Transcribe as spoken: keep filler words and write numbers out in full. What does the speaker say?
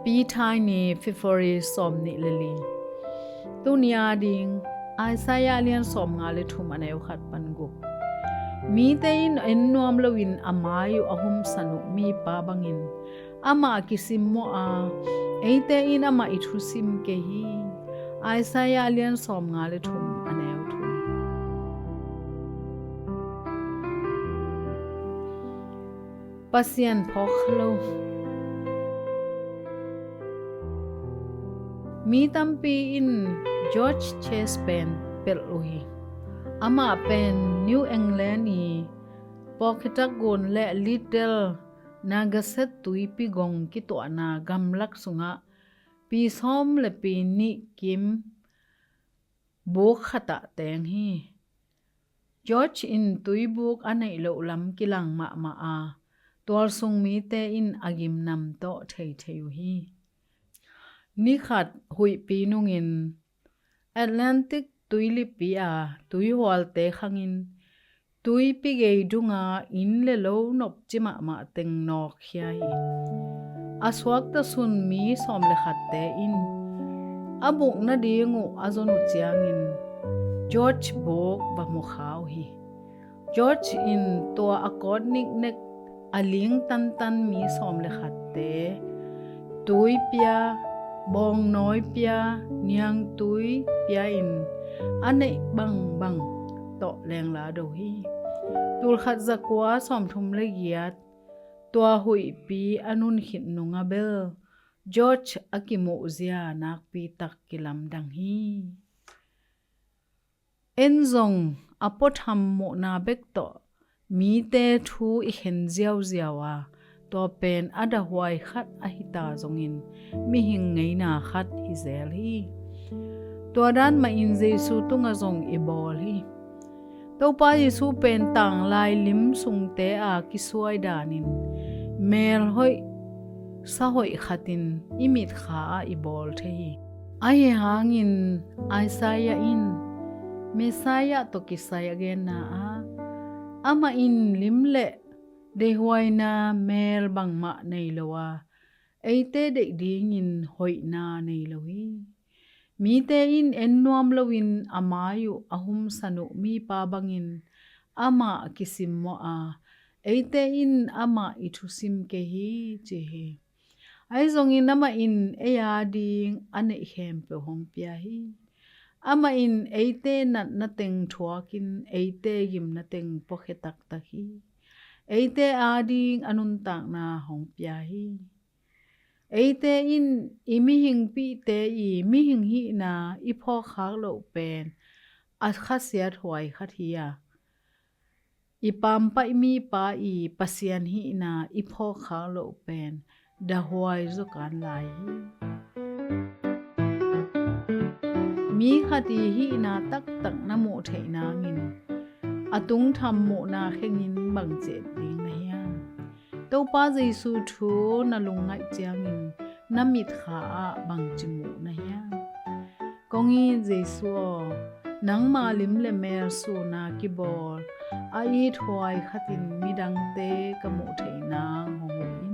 Pi Thai ni, February sawm nih le li. Tuni a ding Isaiah lian sawm nga le thum, a neu khat pan guk. Mite in en nuam loin a mai uh a humsan uh mipa bangin amah a kisim maw a, eite in amah i thusim kei hi. Isaiah lian sawm nga le thum, a neu thum. Pasian phawk kha lo. Mi tampi in George Chase pen pelh uh hi. Amah pen New England i Pawkhetakgun le Little Narragansett tuipi gong kituahna gamlak sungah pi sawm le pi nih kim buk khatah teng hi. George in tuibuk a neih loh lam kilang mahmah a, tualsung mite in a gimnam tawh theithei uh hi. Nikhat huihpi nungin Atlantic tuilipi a tuihualte khangin tuipi gei dunga inn le lo nopci mahmah teng nawkkhia hi. A suakta sun mi sawm le khatte in a buk nading uh a zon uh ciangin George buk va mu kha uh hi. George in tua a kawt niknek a ling tantan mi sawm le khatte tui pia, bawngnawi pia, niangtui pia in a neih bangbang tawh lengla do hi. Tulkhat zakua sawmthum le giat tua huihpi a nun khit nunga bel George a kimuhzia nakpitak kilamdang hi. En zong a puatham muhna bek tawh mite thu i khen ziauziau a, tua pen a dahuai khat a hita zongin mihing ngeina khat hi zel hi. Tua dan mahin Jesu tungah zong i bawl hi. Topa Jesu pen tanglai lim sungte a kisuai danin mel hoih sa hoih khatin i mitkha ah i bawl thei hi. Ahi hangin Isaiah in Messiah tawh kisai a genna ah, amah in lim le deihhuaina mel bangmah nei lo a, eite deih dingin hoihna nei lo hi. Mite in en nuam loin a mai uh a humsan uh mipa bangin amah kisim maw a, eite in amah i thusim kei hi, ci hi. Ahi zongin amah in ei a ding a neih khempeuh hong pia hi. Amah in eite natna teng thuakin eite gimna teng puakhia taktak hi. Eite a ding a nuntakna hong pia hi. Eite in i mihingpihte i mihing hihna i phawkkhak loh pen a khasiat huai khat hi a, i pampaih mipa i Pasian hihna i phawkkhak loh pen dahuai zaw kan lai hi. Mi khat i hihna taktak na muh theih nangin a tungtham muhna khengin bangci et ding na hiam? Topa Jesu thu na lungngaih ciangin na mitkha ah bangci muh na hiam? Kong it Jesu aw, nangma lim le mel sun a kibawl a ithuai khatin midangte ka muh theih nang hong huh in.